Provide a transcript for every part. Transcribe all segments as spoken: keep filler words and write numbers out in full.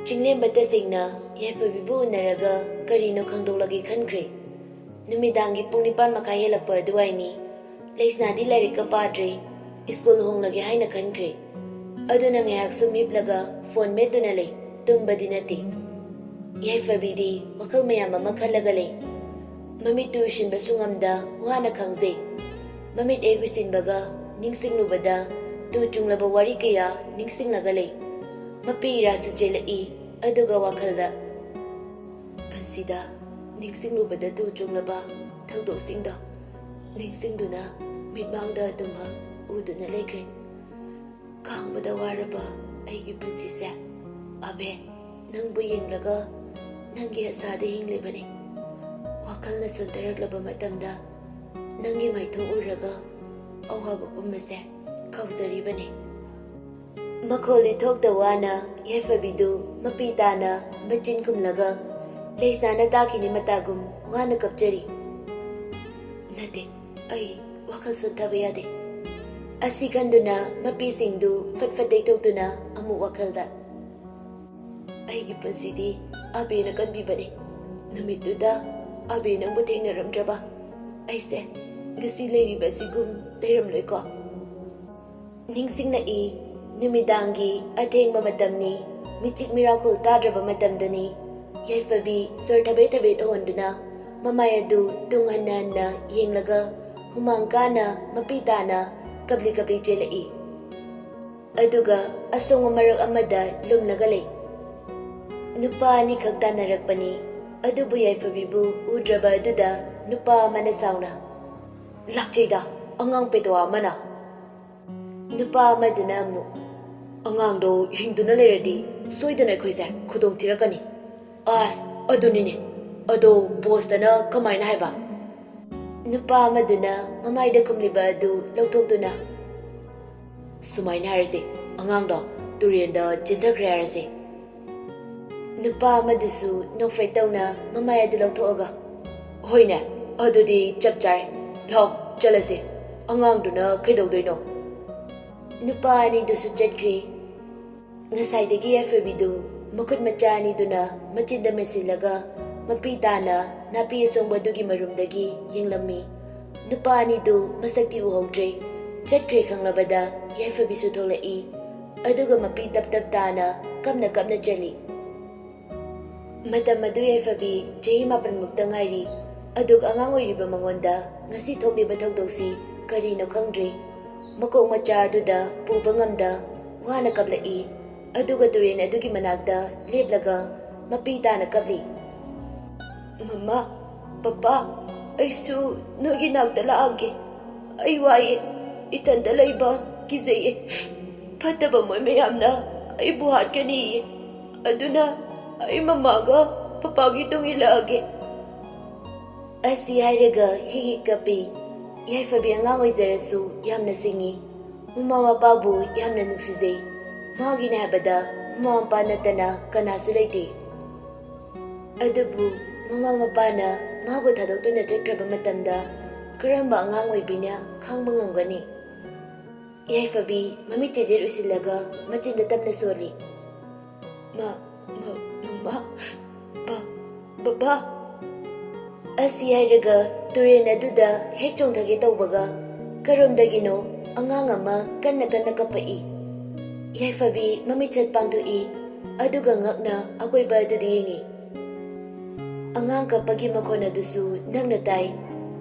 ꯆꯤꯡꯂꯦꯝꯕ ꯇꯁꯦꯡꯅ ꯌꯥꯏꯐꯕꯤꯕꯨ ꯎꯅꯔꯒ ꯀꯔꯤꯅꯣ ꯈꯪꯗꯣꯛꯂꯒꯦ ꯈꯟꯈ꯭ꯔꯦ꯫ ꯅꯨꯃꯤꯗꯥꯡꯒꯤ ꯄꯨꯡ ꯅꯤꯄꯥꯟ ꯃꯈꯥꯏ ꯍꯦꯜꯂꯛꯄ ꯑꯗꯨꯋꯥꯏꯅꯤ꯫ ꯂꯩꯁꯅꯥꯗꯤ ꯂꯥꯏꯔꯤꯛꯀ ꯄꯥꯗ꯭ꯔꯦ꯫ ꯁ꯭ꯀꯨꯜ ꯍꯣꯡꯂꯒꯦ ꯍꯥꯏꯅ ꯈꯟꯈ꯭ꯔꯦ꯫ ꯑꯗꯨꯅ ꯉꯥꯏꯍꯥꯛ ꯁꯨꯝ ꯍꯤꯞꯂꯒ ꯐꯣꯟ ꯃꯦꯠꯇꯨꯅ ꯂꯩ꯫ ꯇꯨꯝꯕꯗꯤ ꯅꯠꯇꯦ꯫ ꯌꯥꯏꯐꯕꯤꯗꯤ ꯋꯥꯈꯜ ꯃꯌꯥꯝ ꯑꯃ ꯈꯜꯂꯒ ꯂꯩ꯫ ꯃꯃꯤꯠꯇꯨ ꯎꯏꯁꯤꯟꯕꯁꯨ ꯉꯝꯗ ꯋꯥꯅ ꯈꯥꯡꯖꯩ꯫ ꯃꯃꯤꯠ ꯍꯦꯛ ꯎꯏꯁꯤꯟꯕꯒ ꯅꯤꯡꯁꯤꯡꯂꯨꯕꯗ ꯇꯨ ꯆꯨꯡꯂꯕ ꯋꯥꯔꯤ ꯀꯌꯥ ꯅꯤꯡꯁꯤꯡꯂꯒ ꯂꯩ꯫ ꯃꯄꯤ ꯏꯔꯥꯁꯨ ꯆꯦꯜꯂꯛꯏ꯫ ꯑꯗꯨꯒ ꯋꯥꯈꯜꯗ, ꯄꯨꯟꯁꯤꯗ ꯅꯤꯡꯁꯤꯡꯂꯨꯕꯗ ꯇꯨ ꯆꯨꯡꯂꯕ ꯊꯧꯗꯣꯛꯁꯤꯡꯗꯣ ꯅꯤꯡꯁꯤꯡꯗꯨꯅ ꯃꯤꯠꯃꯥꯡꯗ ꯑꯗꯨꯃꯛ ꯎꯗꯨꯅ ꯂꯩꯈ꯭ꯔꯦ꯫ ꯈꯥꯡꯕꯗ ꯋꯥꯔꯕ ꯑꯩꯒꯤ ꯄꯨꯟꯁꯤꯁꯦ, ꯑꯕꯦ, ꯅꯪꯕꯨ ꯌꯦꯡꯂꯒ ꯅꯪꯒꯤ ꯑꯁꯥꯗ ꯍꯤꯡꯂꯤꯕꯅꯤ꯫ ꯋꯥꯈꯜꯅ ꯁꯣꯟꯊꯔꯛꯂꯕ ꯃꯇꯝꯗ ꯅꯪꯒꯤ ꯃꯥꯏꯊꯣꯡ ꯎꯔꯒ ꯑꯋꯥꯕ ꯄꯨꯝꯕꯁꯦ ꯀꯥꯎꯖꯔꯤꯕꯅꯤ꯫ ꯃꯈꯣꯜꯗꯤ ꯊꯣꯛꯇ ꯋꯥꯅ ꯌꯥꯏꯐꯕꯤꯗꯨ ꯃꯄꯤ ꯇꯥꯅ ꯃꯆꯤꯟ ꯈꯨꯝꯂꯒ ꯂꯩꯁꯅꯥꯅ ꯇꯥꯈꯤꯅꯤ ꯃꯇꯥꯒꯨꯝ ꯋꯥꯅ ꯀꯞꯆꯔꯤ꯫ ꯅꯠꯇꯦ, ꯑꯩ ꯋꯥꯈꯜ ꯁꯣꯟꯊꯕ ꯌꯥꯗꯦ꯫ ꯑꯁꯤ ꯈꯟꯗꯨꯅ ꯃꯄꯤꯁꯤꯡꯗꯨ ꯐꯠ ꯐꯠ ꯇꯩꯊꯣꯛꯇꯨꯅ ꯑꯃꯨꯛ ꯋꯥꯈꯜꯗ, ꯑꯩꯒꯤ ꯄꯨꯟꯁꯤꯗꯤ ꯑꯕꯦꯅ ꯀꯟꯕꯤꯕꯅꯤ꯫ ꯅꯨꯃꯤꯠꯇꯨꯗ ꯑꯕꯦ ꯅꯪꯕꯨ ꯊꯦꯡꯅꯔꯝꯗ꯭ꯔꯕ ꯑꯩꯁꯦ ꯉꯁꯤ ꯂꯩꯔꯤꯕ ꯑꯁꯤꯒꯨꯝ ꯂꯩꯔꯝꯂꯣꯏꯀꯣ꯫ ꯅꯤꯡꯁꯤꯡꯂꯛꯏ, ꯅꯨꯃꯤꯗꯥꯡꯒꯤ ꯑꯊꯦꯡꯕ ꯃꯇꯝꯅꯤ꯫ ꯃꯤꯆꯤꯛ ꯃꯤꯔꯥꯎꯈꯣꯜ ꯇꯥꯗ꯭ꯔꯕ ꯃꯇꯝꯗꯅꯤ꯫ ꯌꯥꯏꯐꯕꯤ ꯁꯣꯔ ꯊꯕꯦꯠ ꯊꯕꯦꯠ ꯍꯣꯟꯗꯨꯅ ꯃꯃꯥꯏ ꯑꯗꯨ ꯇꯨꯡ ꯍꯟꯅ ꯍꯟꯅ ꯌꯦꯡꯂꯒ ꯍꯨꯃꯥꯡ ꯀꯥꯅ ꯃꯄꯤ ꯇꯥꯅ ꯀꯞꯂꯤ ꯀꯞꯂꯤ ꯆꯦꯜꯂꯛꯏ꯫ ꯑꯗꯨꯒ ꯑꯁꯣꯡꯕ ꯃꯔꯛ ꯑꯃꯗ ꯂꯨꯝꯂꯒ ꯂꯩ꯫ ꯅꯨꯄꯥ ꯑꯅꯤꯈꯛ ꯇꯥꯟꯅꯔꯛꯄꯅꯤ꯫ ꯑꯗꯨꯕꯨ ꯌꯥꯏꯐꯕꯤꯕꯨ ꯎꯗ꯭ꯔꯕ ꯑꯗꯨꯗ ꯅꯨꯄꯥ ꯑꯃꯅ ꯁꯥꯎꯅ, "ꯂꯥꯛꯆꯩꯗ, ꯑꯉꯥꯡ ꯄꯦꯇꯋꯥ ꯑꯃꯅ!" ꯅꯨꯄꯥ ꯑꯃꯗꯨꯅ ꯑꯃꯨꯛ, "ꯑꯉꯥꯡꯗꯣ ꯍꯤꯡꯗꯨꯅ ꯂꯩꯔꯗꯤ ꯁꯣꯏꯗꯅ ꯑꯩꯈꯣꯏꯁꯦ ꯈꯨꯗꯣꯡ ꯊꯤꯔꯛꯀꯅꯤ꯫ ꯑꯁ, ꯑꯗꯨꯅꯤꯅꯦ꯫ ꯑꯗꯣ ꯕꯣꯁꯇꯅ ꯀꯃꯥꯏꯅ ꯍꯥꯏꯕ?" ꯅꯨꯄꯥ ꯑꯃꯗꯨꯅ ꯃꯃꯥꯏꯗ ꯈꯨꯝꯂꯤꯕ ꯑꯗꯨ ꯂꯧꯊꯣꯛꯇꯨꯅ, "ꯁꯨꯃꯥꯏꯅ ꯍꯥꯏꯔꯁꯤ, ꯑꯉꯥꯡꯗꯣ ꯇꯨꯔꯦꯟꯗ ꯆꯦꯟꯊꯈ꯭ꯔꯦ ꯍꯥꯏꯔꯁꯤ꯫" ꯅꯨꯄꯥ ꯑꯃꯗꯨꯁꯨ ꯅꯣꯛꯐꯦꯠ ꯇꯧꯅ ꯃꯃꯥꯏ ꯑꯗꯨ ꯂꯧꯊꯣꯛꯑꯒ, "ꯍꯣꯏꯅꯦ, ꯑꯗꯨꯗꯤ ꯆꯞ ꯆꯥꯔꯦ꯫ ꯂꯥꯛꯑꯣ, ꯆꯠꯂꯁꯤ꯫ ꯑꯉꯥꯡꯗꯨꯅ ꯀꯩꯗꯧꯗꯣꯏꯅꯣ?" ꯅꯨꯄꯥ ꯑꯅꯤꯗꯨꯁꯨ ꯆꯠꯈ꯭ꯔꯦ꯫ ꯉꯁꯥꯏꯗꯒꯤ ꯌꯥꯏꯐꯕꯤꯗꯨ ꯃꯈꯨꯠ ꯃꯆꯥ ꯑꯅꯤꯗꯨꯅ ꯃꯆꯤꯟꯗ ꯃꯦꯟꯁꯤꯜꯂꯒ ꯃꯄꯤ ꯇꯥꯅ ꯅꯥꯄꯤ ꯑꯁꯣꯡꯕ ꯑꯗꯨꯒꯤ ꯃꯔꯨꯝꯗꯒꯤ ꯌꯦꯡꯂꯝꯃꯤ꯫ ꯅꯨꯄꯥ ꯑꯅꯤꯗꯨ ꯃꯁꯛꯇꯤ ꯎꯍꯧꯗ꯭ꯔꯦ꯫ ꯆꯠꯈ꯭ꯔꯦ ꯈꯪꯂꯕꯗ ꯌꯥꯏꯐꯕꯤꯁꯨ ꯊꯣꯛꯂꯛꯏ꯫ ꯑꯗꯨꯒ ꯃꯄꯤ ꯇꯞ ꯇꯞ ꯇꯥꯅ ꯀꯞꯅ ꯀꯞꯅ ꯆꯠꯂꯤ꯫ ꯃꯇꯝ ꯑꯗꯨ ꯌꯥꯏꯐꯕꯤ ꯆꯍꯤ ꯃꯥꯄꯟ ꯃꯨꯛꯇ ꯉꯥꯏꯔꯤ꯫ ꯑꯗꯨꯛ ꯑꯉꯥꯡ ꯑꯣꯏꯔꯤꯕ ꯃꯉꯣꯟꯗ ꯉꯁꯤ ꯊꯣꯛꯂꯤꯕ ꯊꯧꯗꯣꯛꯁꯤ ꯀꯔꯤꯅꯣ ꯈꯪꯗ꯭ꯔꯦ꯫ ꯃꯀꯣꯛ ꯃꯆꯥ ꯑꯗꯨꯗ ꯄꯨꯕ ꯉꯝꯗ ꯋꯥꯅ ꯀꯞꯂꯛꯏ꯫ ꯑꯗꯨꯒ ꯇꯨꯔꯦꯜ ꯑꯗꯨꯒꯤ ꯃꯅꯥꯛꯇ ꯂꯦꯞꯂꯒ ꯃꯄꯤ ꯇꯥꯅ ꯀꯞꯂꯤ꯫ "ꯃꯃꯥ, ꯄꯄꯥ, ꯑꯩꯁꯨ ꯅꯣꯏꯒꯤ ꯅꯥꯛꯇ ꯂꯥꯛꯑꯒꯦ꯫ ꯑꯩ ꯋꯥꯏꯑꯦ, ꯏꯊꯟꯇ ꯂꯩꯕ ꯀꯤꯖꯩꯌꯦ꯫ ꯐꯠꯇꯕ ꯃꯣꯏ ꯃꯌꯥꯝꯅ ꯑꯩꯕꯨ ꯍꯥꯠꯀꯅꯤꯌꯦ꯫ ꯑꯗꯨꯅ ꯑꯩ ꯃꯃꯥꯒ ꯄꯄꯥꯒꯤ ꯇꯨꯡ ꯏꯜꯂꯛꯑꯒꯦ꯫" ꯑꯁꯤ ꯍꯥꯏꯔꯒ ꯍꯤꯛ ꯍꯤꯛ ꯀꯞꯄꯤ꯫ ꯌꯥꯏꯐꯕꯤ ꯑꯉꯥꯡ ꯑꯣꯏꯖꯔꯁꯨ ꯌꯥꯝꯅ ꯁꯤꯡꯉꯤ꯫ ꯃꯃꯥ ꯃꯄꯥꯕꯨ ꯌꯥꯝꯅ ꯅꯨꯡꯁꯤꯖꯩ꯫ ꯃꯥꯒꯤꯅꯦ ꯍꯥꯏꯕꯗ ꯃꯃꯥ ꯃꯄꯥ ꯅꯠꯇꯅ ꯀꯅꯥꯁꯨ ꯂꯩꯇꯦ꯫ ꯑꯗꯨꯕꯨ ꯃꯃꯥ ꯃꯄꯥꯅ ꯃꯥꯕꯨ ꯊꯥꯗꯣꯛꯇꯨꯅ ꯆꯠꯈ꯭ꯔꯕ ꯃꯇꯝꯗ ꯀꯔꯝꯕ ꯑꯉꯥꯡ ꯑꯣꯏꯕꯤꯅ ꯈꯥꯡꯕ ꯉꯝꯒꯅꯤ? ꯌꯥꯏꯐꯕꯤ ꯃꯃꯤꯠ ꯆꯦꯖꯦꯠ ꯎꯏꯁꯤꯜꯂꯒ ꯃꯆꯤꯟꯗ ꯇꯞꯅ ꯁꯣꯜꯂꯤ꯫ "ꯃ-, ꯃ-, ꯃꯃꯥ, ꯕ-, ꯕꯕꯥ꯫" ꯑꯁꯤ ꯍꯥꯏꯔꯒ ꯇꯨꯔꯦꯜ ꯑꯗꯨꯗ ꯍꯦꯛ ꯆꯣꯡꯊꯒꯦ ꯇꯧꯕꯒ ꯀꯔꯣꯝꯗꯒꯤꯅꯣ ꯑꯉꯥꯡ ꯑꯃ ꯀꯟꯅ ꯀꯟꯅ ꯀꯞꯄꯛꯏ꯫ ꯌꯥꯏꯐꯕꯤ ꯃꯃꯤꯠ ꯁꯠ ꯄꯥꯡꯊꯣꯛꯏ, ꯑꯗꯨꯒ ꯉꯛꯅ ꯑꯀꯣꯏꯕ ꯑꯗꯨꯗ ꯌꯦꯡꯉꯤ꯫ ꯑꯉꯥꯡ ꯀꯞꯄꯒꯤ ꯃꯈꯣꯟ ꯑꯗꯨꯁꯨ ꯅꯛꯅ ꯇꯥꯏ꯫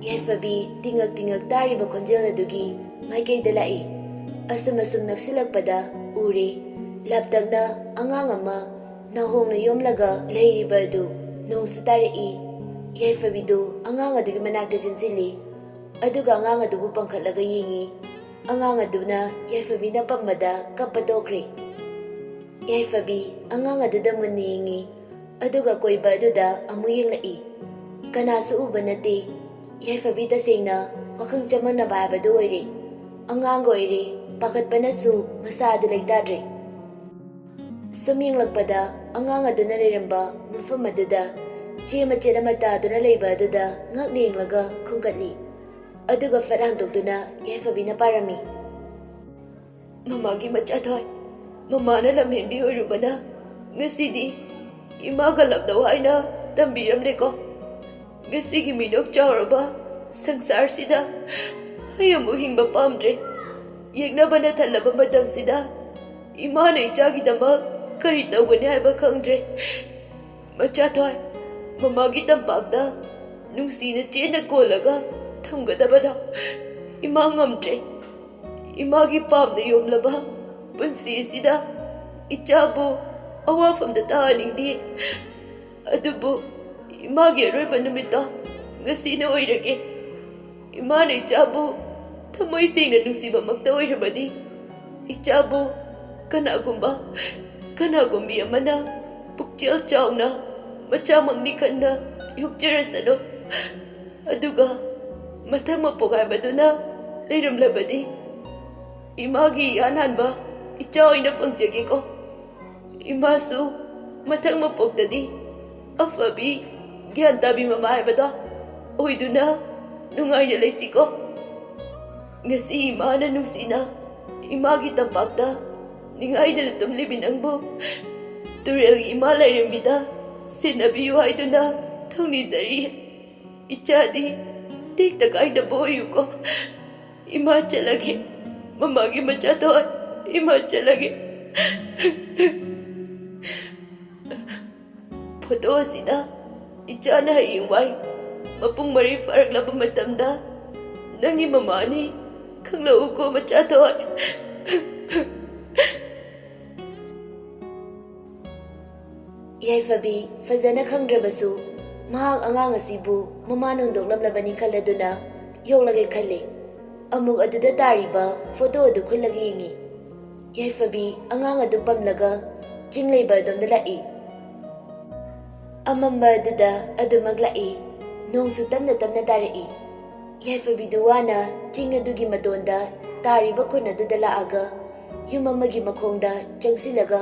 ꯌꯥꯏꯐꯕꯤ ꯇꯤꯉꯛ ꯇꯤꯉꯛ ꯇꯥꯔꯤꯕ ꯈꯣꯟꯖꯦꯜ ꯑꯗꯨꯒꯤ ꯃꯥꯏꯀꯩꯗ ꯂꯥꯛꯏ꯫ ꯑꯁꯨꯝ ꯑꯁꯨꯝ ꯅꯛꯁꯤꯜꯂꯛꯄꯗ ꯎꯔꯦ, ꯂꯥꯞꯇꯛꯅ ꯑꯉꯥꯡ ꯑꯃ ꯅꯥꯍꯣꯡꯅ ꯌꯣꯝꯂꯒ ꯂꯩꯔꯤꯕ ꯑꯗꯨ꯫ ꯅꯣꯡꯁꯨ ꯇꯥꯔꯛꯏ꯫ ꯌꯥꯏꯐꯕꯤꯗꯨ ꯑꯉꯥꯡ ꯑꯗꯨꯒꯤ ꯃꯅꯥꯛꯇ ꯆꯦꯟꯁꯤꯜꯂꯤ, ꯑꯗꯨꯒ ꯑꯉꯥꯡ ꯑꯗꯨꯕꯨ ꯄꯥꯡꯈꯠꯂꯒ ꯌꯦꯡꯉꯤ꯫ ꯑꯉꯥꯡ ꯑꯗꯨꯅ ꯌꯥꯏꯐꯕꯤꯅ ꯄꯝꯕꯗ ꯀꯞꯄ ꯇꯣꯛꯈ꯭ꯔꯦ꯫ ꯌꯥꯏꯐꯕꯤ ꯑꯉꯥꯡ ꯑꯗꯨꯗ ꯃꯨꯟꯅ ꯌꯦꯡꯉꯤ, ꯑꯗꯨꯒ ꯀꯣꯏꯕ ꯑꯗꯨꯗ ꯑꯃꯨꯛ ꯌꯦꯡꯂꯛꯏ꯫ ꯀꯅꯥꯁꯨ ꯎꯕ ꯅꯠꯇꯦ꯫ ꯌꯥꯏꯐꯕꯤ ꯇꯁꯦꯡꯅ ꯋꯥꯈꯜ ꯆꯃꯝꯅꯕ ꯍꯥꯏꯕꯗꯨ ꯑꯣꯏꯔꯦ꯫ ꯑꯉꯥꯡꯒ ꯑꯣꯏꯔꯦ, ꯄꯥꯈꯠꯄꯅꯁꯨ ꯃꯁꯥ ꯑꯗꯨ ꯂꯩꯇꯥꯗ꯭ꯔꯦ꯫ ꯁꯨꯝ ꯌꯦꯡꯂꯛꯄꯗ ꯑꯉꯥꯡ ꯑꯗꯨꯅ ꯂꯩꯔꯝꯕ ꯃꯐꯝ ꯑꯗꯨꯗ ꯆꯦ ꯃꯆꯦꯠ ꯑꯃ ꯇꯥꯗꯨꯅ ꯂꯩꯕ ꯑꯗꯨꯗ ꯉꯛꯅ ꯌꯦꯡꯂꯒ ꯈꯨꯝꯒꯠꯂꯤ꯫ ꯑꯗꯨꯒ ꯐꯠ ꯍꯥꯡꯗꯣꯛꯇꯨꯅ ꯌꯥꯏꯐꯕꯤꯅ ꯄꯥꯔꯝꯃꯤ꯫ "ꯃꯃꯥꯒꯤ ꯃꯆꯥ ꯊꯣꯏ, ꯃꯃꯥꯅ ꯂꯝꯍꯦꯟꯕꯤ ꯑꯣꯏꯔꯨꯕꯅ ꯉꯁꯤꯗꯤ ꯏꯃꯥꯒ ꯂꯞꯅꯧ ꯍꯥꯏꯅ ꯇꯝꯕꯤꯔꯝꯂꯦꯀꯣ꯫ ꯉꯁꯤꯒꯤ ꯃꯤꯅꯣꯛ ꯆꯥꯎꯔꯕ ꯁꯪꯁꯥꯔꯁꯤꯗ ꯑꯩ ꯑꯃꯨꯛ ꯍꯤꯡꯕ ꯄꯥꯝꯗ꯭ꯔꯦ꯫ ꯌꯦꯛꯅꯕꯅ ꯊꯜꯂꯕ ꯃꯇꯝꯁꯤꯗ ꯏꯃꯥꯅ ꯏꯆꯥꯒꯤꯗꯃꯛ ꯀꯔꯤ ꯇꯧꯒꯅꯤ ꯍꯥꯏꯕ ꯈꯪꯗ꯭ꯔꯦ꯫ ꯃꯆꯥꯊꯣꯏ, ꯃꯃꯥꯒꯤ ꯇꯝꯄꯥꯛꯇ ꯅꯨꯡꯁꯤꯅ ꯆꯦꯠꯅ ꯀꯣꯜꯂꯒ ꯊꯝꯒꯗꯕꯗꯣ ꯏꯃꯥ ꯉꯝꯗ꯭ꯔꯦ꯫ ꯏꯃꯥꯒꯤ ꯄꯥꯝꯅ ꯌꯣꯝꯂꯕ ꯄꯨꯟꯁꯤ ꯑꯁꯤꯗ ꯏꯆꯥꯕꯨ ꯑꯋꯥꯐꯝꯗ ꯇꯥꯍꯟꯅꯤꯡꯗꯦ꯫ ꯑꯗꯨꯕꯨ ꯏꯃꯥꯒꯤ ꯑꯔꯣꯏꯕ ꯅꯨꯃꯤꯠꯇꯣ ꯉꯁꯤꯅ ꯑꯣꯏꯔꯒꯦ꯫ ꯏꯃꯥꯅ ꯏꯆꯥꯕꯨ ꯊꯃꯣꯏ ꯁꯦꯡꯅ ꯅꯨꯡꯁꯤꯕꯃꯛꯇ ꯑꯣꯏꯔꯕꯗꯤ ꯏꯆꯥꯕꯨ ꯀꯅꯥꯒꯨꯝꯕ, ꯀꯅꯥꯒꯨꯝꯕꯤ ꯑꯃꯅ ꯄꯨꯛꯆꯦꯜ ꯆꯥꯎꯅ ꯃꯆꯥꯃꯛꯅꯤ ꯈꯟꯅ ꯌꯣꯛꯆꯔꯁꯅꯨ꯫ ꯑꯗꯨꯒ ꯃꯊꯪ ꯃꯄꯣꯛ ꯍꯥꯏꯕꯗꯨꯅ ꯂꯩꯔꯝꯂꯕꯗꯤ ꯏꯃꯥꯒꯤ ꯏꯍꯥꯟ ꯍꯥꯟꯕ ꯏꯆꯥ ꯑꯣꯏꯅ ꯐꯪꯖꯒꯦꯀꯣ꯫ ꯏꯃꯥꯁꯨ ꯃꯊꯪ ꯃꯄꯣꯛꯇꯗꯤ ꯑꯐꯕꯤ, ꯒ꯭ꯌꯥꯟ ꯇꯥꯕꯤ ꯃꯃꯥ ꯍꯥꯏꯕꯗꯣ ꯑꯣꯏꯗꯨꯅ ꯅꯨꯡꯉꯥꯏꯅ ꯂꯩꯁꯤꯀꯣ꯫ ꯉꯁꯤ ꯏꯃꯥꯅ ꯅꯨꯡꯁꯤꯅ ꯏꯃꯥꯒꯤ ꯇꯝꯄꯥꯛꯇ ꯅꯤꯡꯉꯥꯏꯗꯅ ꯇꯨꯝꯂꯤꯕꯤ ꯅꯪꯕꯨ ꯇꯨꯔꯦꯜꯒꯤ ꯏꯃꯥ ꯂꯥꯏꯔꯦꯝꯕꯤꯗ ꯁꯦꯟꯅꯕꯤꯌꯨ ꯍꯥꯏꯗꯨꯅ ꯊꯧꯅꯤꯖꯔꯤ꯫ ꯏꯆꯥꯗꯤ ꯇꯦꯛꯇ ꯀꯥꯏꯗꯕ ꯑꯣꯏꯌꯨꯀꯣ꯫ ꯏꯃꯥ ꯆꯠꯂꯒꯦ꯫ ꯃꯃꯥꯒꯤ ꯃꯆꯥꯊꯣꯏ, ꯏꯃꯥ ꯆꯠꯂꯒꯦ꯫ ꯐꯣꯇꯣ ꯑꯁꯤꯗ ꯏꯆꯥꯅ ꯍꯌꯦꯡꯋꯥꯏ ꯃꯄꯨꯡ ꯃꯔꯩ ꯐꯥꯔꯛꯂꯕ ꯃꯇꯝꯗ ꯅꯪꯒꯤ ꯃꯃꯥꯅꯤ ꯈꯪꯂꯛꯎꯀꯣ ꯃꯆꯥꯊꯣꯏ꯫ ꯌꯥꯏꯐꯕꯤ ꯐꯖꯅ ꯈꯪꯗ꯭ꯔꯕꯁꯨ ꯃꯍꯥꯛ ꯑꯉꯥꯡ ꯑꯁꯤꯕꯨ ꯃꯃꯥꯅ ꯍꯨꯟꯗꯣꯛꯂꯝꯂꯕꯅꯤ ꯈꯜꯂꯗꯨꯅ ꯌꯣꯛꯂꯒꯦ ꯈꯜꯂꯤ꯫ ꯑꯃꯨꯛ ꯑꯗꯨꯗ ꯇꯥꯔꯤꯕ ꯐꯣꯇꯣ ꯑꯗꯨ ꯈꯨꯜꯂꯒ ꯌꯦꯡꯉꯤ꯫ ꯌꯥꯏꯐꯕꯤ ꯑꯉꯥꯡ ꯑꯗꯨ ꯄꯝꯂꯒ ꯆꯤꯡ ꯂꯩꯕ ꯑꯗꯣꯝꯗ ꯂꯥꯛꯏ꯫ ꯑꯃꯝꯕ ꯑꯗꯨꯗ ꯑꯗꯨꯃꯛ ꯂꯥꯛꯏ꯫ ꯅꯣꯡꯁꯨ ꯇꯞꯅ ꯇꯞꯅ ꯇꯥꯔꯛꯏ꯫ ꯌꯥꯏꯐꯕꯤꯗꯨ ꯋꯥꯅ ꯆꯤꯡ ꯑꯗꯨꯒꯤ ꯃꯇꯣꯟꯗ ꯇꯥꯔꯤꯕ ꯈꯨꯟ ꯑꯗꯨꯗ ꯂꯥꯛꯑꯒ ꯌꯨꯝ ꯑꯃꯒꯤ ꯃꯈꯣꯡꯗ ꯆꯪꯁꯤꯜꯂꯒ